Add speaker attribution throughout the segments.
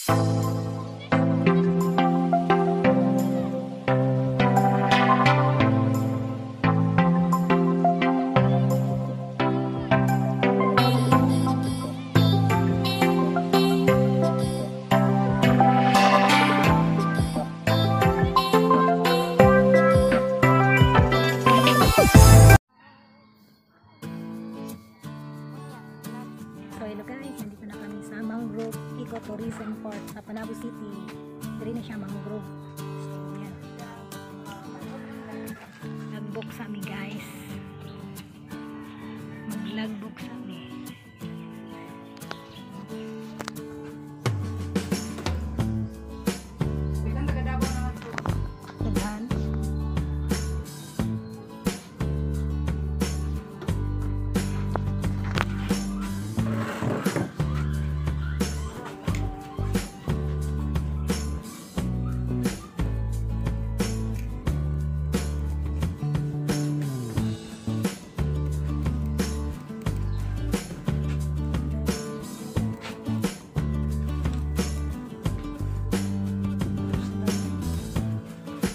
Speaker 1: So hello guys, nandito na kami sa Mangrove Ecotourism Park sa Panabo City. Diri na siya mangrove. So yan. Nagbook sa mi, guys. Maglagbok sa mi. Daghan.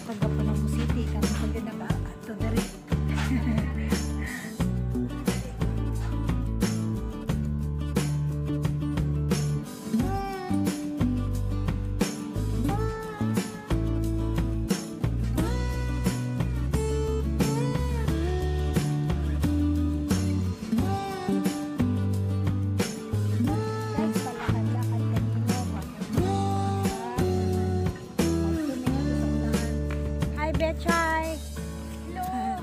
Speaker 1: Taga Panabo City, kami pag naka ato diri. Guys, palakad-lakad kanino. Hi, Betchay!
Speaker 2: Hello!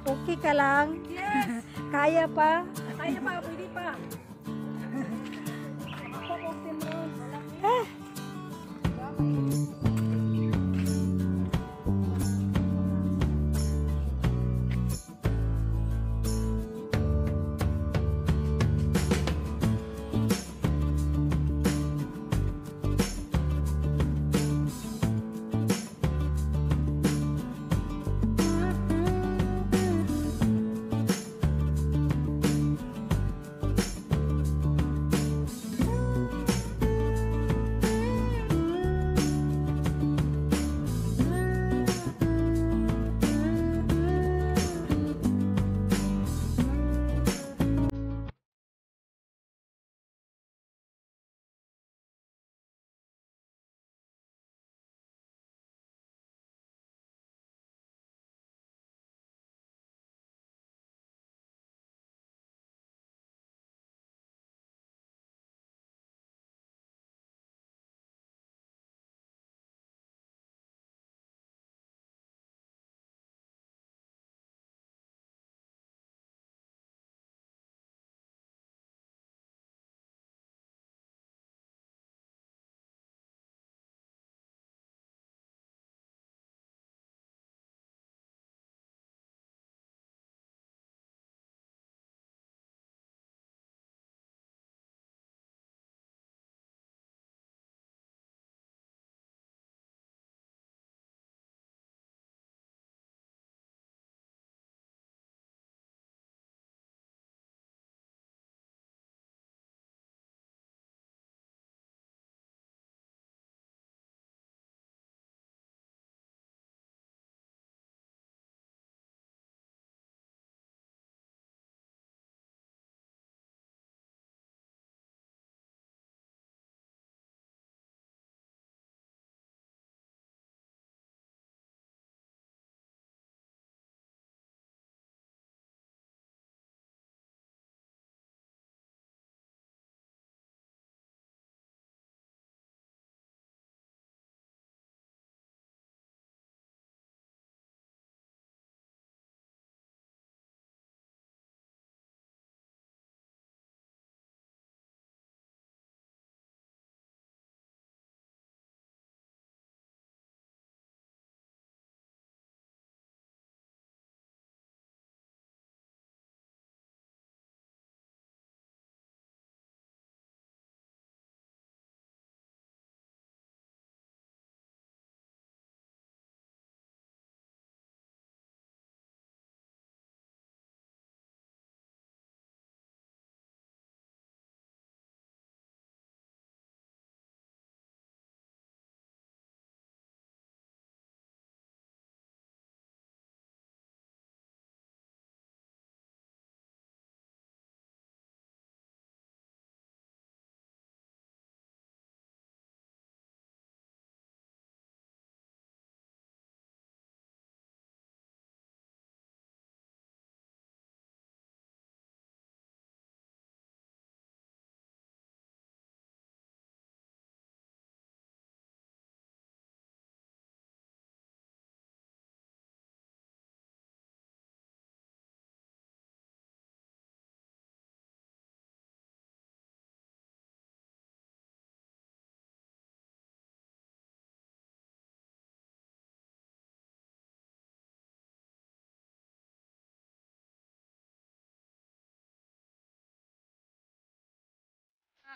Speaker 1: Okay ka lang?
Speaker 2: Yes!
Speaker 1: Kaya pa?
Speaker 2: Kaya pa, pwede pa. Ako, okay mo.
Speaker 1: Ah.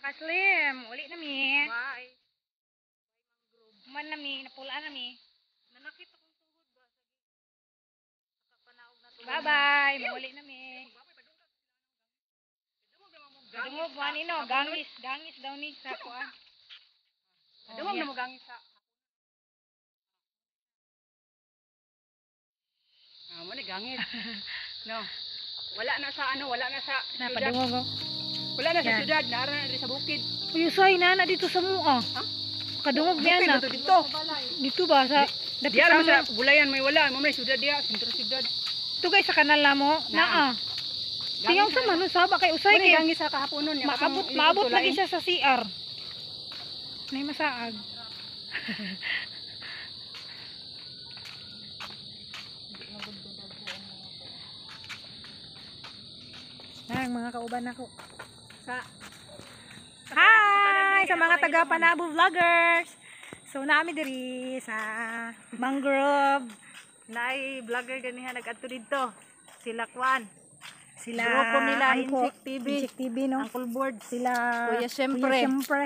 Speaker 1: Mga kaslim, uli na mi.
Speaker 2: Bye.
Speaker 1: Man na mi, napulaan na mi.
Speaker 2: Nanakit akong tuhod ba? Sa panaog na
Speaker 1: Bye-bye, mauli na mi. Dungog mo ani no, gangis, gangis daw ni sa kuan. Oh,
Speaker 2: Dungog
Speaker 1: yeah.
Speaker 2: na mo gangis sa. Ah, mo ni gangis. No. Wala na sa ano, wala na sa syudad.
Speaker 1: Napadungog oh.
Speaker 2: Wala na sa
Speaker 1: Yeah.
Speaker 2: syudad, nara na diri sa bukid.
Speaker 1: Uy, usay na na dito sa mua.
Speaker 2: Ha?
Speaker 1: Kadungog niya
Speaker 2: Bukid
Speaker 1: na.
Speaker 2: na to dito.
Speaker 1: Dito ba sa dapit
Speaker 2: Diya
Speaker 1: sa
Speaker 2: ra
Speaker 1: mo?
Speaker 2: sa gulayan may wala, mo may syudad diya, sentro syudad.
Speaker 1: Ito guys sa kanal na mo. Naa. Tingaw sa man saba kay usay
Speaker 2: Mo ni
Speaker 1: kay
Speaker 2: gangis sa kahaponon niya.
Speaker 1: maabot maabot lagi siya sa CR. Nay masaag. Ang mga kauban nako.
Speaker 2: Sa
Speaker 1: Hi sa mga taga Panabo vloggers. So nami diri sa mangrove.
Speaker 2: Nay vlogger ganiha nag-adto didto. Sila Kwan.
Speaker 1: Sila
Speaker 2: Grupo nila,
Speaker 1: Angko-
Speaker 2: Inchik TV.
Speaker 1: Inchik TV no.
Speaker 2: Uncle Board.
Speaker 1: Sila
Speaker 2: Kuya Siyempre.
Speaker 1: Kuya Siyempre.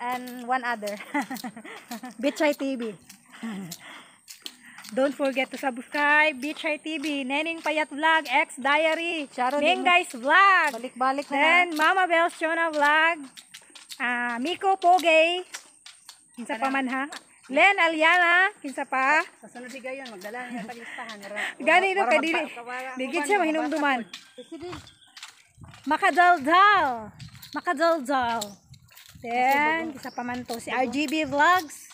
Speaker 2: And one other.
Speaker 1: Bitchay TV. Don't forget to subscribe Bitchay TV, Neneng Payat Vlog, X Diary,
Speaker 2: Sharon,
Speaker 1: Neng Guys Vlog,
Speaker 2: Balik-balik na.
Speaker 1: then Mama Bells Chona Vlog, Miko Pogey, kinsa pa man ha? Len Aliana, kinsa pa?
Speaker 2: Sa sunod higayon magdala niya taglistahan.
Speaker 1: Gani no kay dili. Digit siya mahinumduman. Makadaldal. Makadaldal. Then, isa pa man to si RGB Vlogs.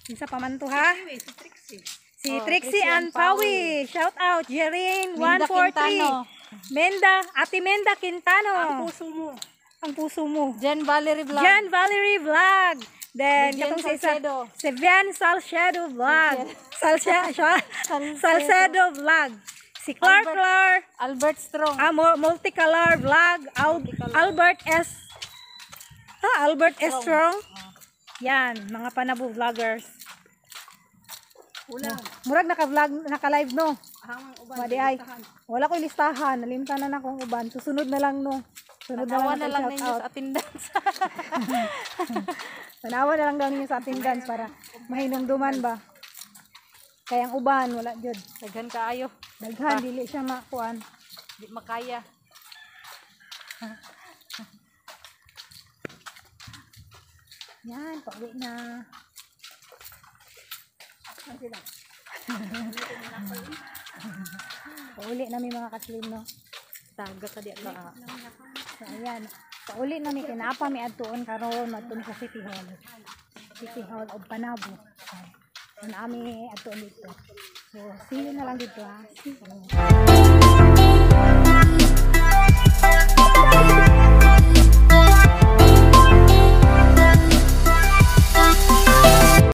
Speaker 1: Isa pa man to ha.
Speaker 2: Si Trixie.
Speaker 1: Si Trixie and Pawi. Shout out Jerin 143. Menda, Ate Menda Quintano.
Speaker 2: Ang puso mo.
Speaker 1: Ang puso mo.
Speaker 2: Jen Valerie Vlog.
Speaker 1: Jan Valerie Vlog. Then,
Speaker 2: Jen
Speaker 1: katong si isa,
Speaker 2: Salcedo.
Speaker 1: si Vian Salcedo Vlog. Salcedo Vlog. Si Clark
Speaker 2: Albert.
Speaker 1: Clar,
Speaker 2: Albert Strong.
Speaker 1: Multicolor Vlog. Albert S. Albert S. Strong. Yan, mga Panabo vloggers.
Speaker 2: Kulang.
Speaker 1: Murag naka-vlog, naka-live no.
Speaker 2: Hamang uban.
Speaker 1: Madi ay. Wala ko'y listahan, nalimtan na na akong uban. Susunod na lang no. Sunod
Speaker 2: Tanawa na lang
Speaker 1: shout
Speaker 2: ninyo
Speaker 1: out.
Speaker 2: sa attendance.
Speaker 1: Tanawa na lang daw ninyo sa attendance para mahinumduman ba. Kaya ang uban, wala jud.
Speaker 2: Daghan kaayo.
Speaker 1: Daghan, dili siya makuan.
Speaker 2: Di makaya.
Speaker 1: Yan, pauwi na. Pauli na mi mga kaslim no.
Speaker 2: Taga ka di ka.
Speaker 1: So ayan, pauli na mi kinapa mi adtuon karon madto mi sa City Hall. City Hall of Panabo. So, nami adtuon dito. So see you na lang dito ha. See you.